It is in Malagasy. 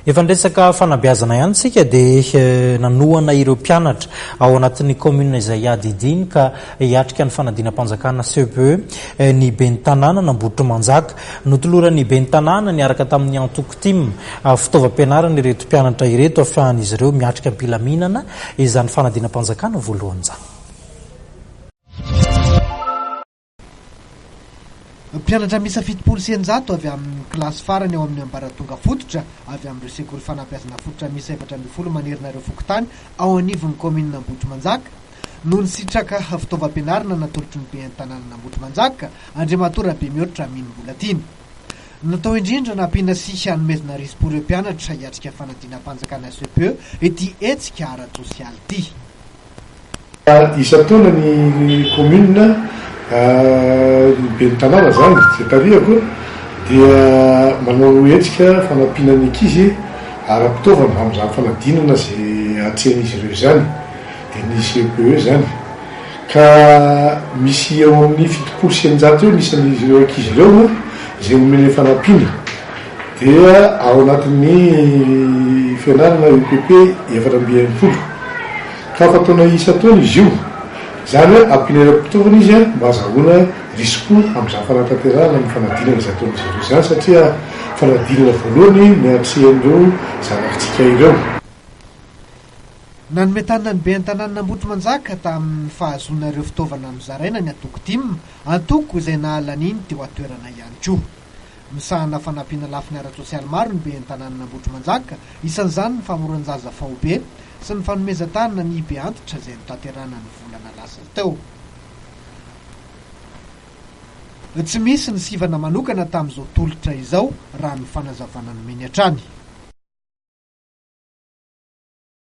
Efa niresaka fanabeazana ihany isika dia nanohana ireo mpianatra ao anatin'ny commune izay iadidiany ka hiatrika ny fanadinam-panjakana CEPE ny ben'ny tanànan'Ambohitrimanjaka. Notoloran'ny ben'ny tanàna niaraka tamin'ny antoko tim fitaovam-pianarana ireto mpianatra ireto ahafahan'izy ireo miatrika am-pilaminana izany fanadinam-panjakana voalohany izany. Mpianatra miisa 670 avy amin'ny kilasy farany ao amin'ny ambaratonga fototra avy amin'ireo sekoly fanabeazana fototra miisa 14 manerana ireo fokontany ao anivon'ny kaominina Ambohitrimanjaka no nisitraka fitaovam-pianarana natolotry ny ben'ny tanànan'Ambohitrimanjaka, Andriamatoa Rabemihoatra Raminimbolatiana. Natao indrindra nampiana sy hanomezana risi-po ireo mpianatra hiatrika fanadinam-panjakana CEPE ity hetsika ara-tsosialy ity. Isan-taona ny commune, ny ben'ny tanàna izany izay tarihako dia manao hetsika fanampiana ny ankizy ara-pitaovana amin'izany fanadinana izay atrehin'izy ireo izany, dia ny CEPE izany. Ka misy eo amin'ny 670 eo ny isan'izy ireo ankizy ireo izay omena fanampiana, dia ao anatin'ny fianarana EPP 64. Ka fataona isan-taona izy io. Izany hoe ampiana ara-pitaovana izy mba azahoana risi-po amin'izany fanatanterahana ny fanadinana izay ataon'izy ireo izany satria fanadinana voalohany ny atrehan'ireo zanakitsika ireo. Nanome tanana ny ben'ny tanànan'Ambohitrimanjaka tamin'ny fahazoana ireo fitaovana nozaraina ny antoko tim, antoko izay nahalaniany teo an-toerana ihany koa. Misahana fanampiana lafiny ara-tsosialy maro ny ben'ny tanànan'Ambohitrimanjaka, isan'izany ny famoron-jaza faobe sy ny fanomezan-tanana ny be antitra izay notanterahina ny volana lasa teo. Tsy misy ny sivana manokana tamin'izao tolotra izao raha ny fanazavana nomeny hatrany.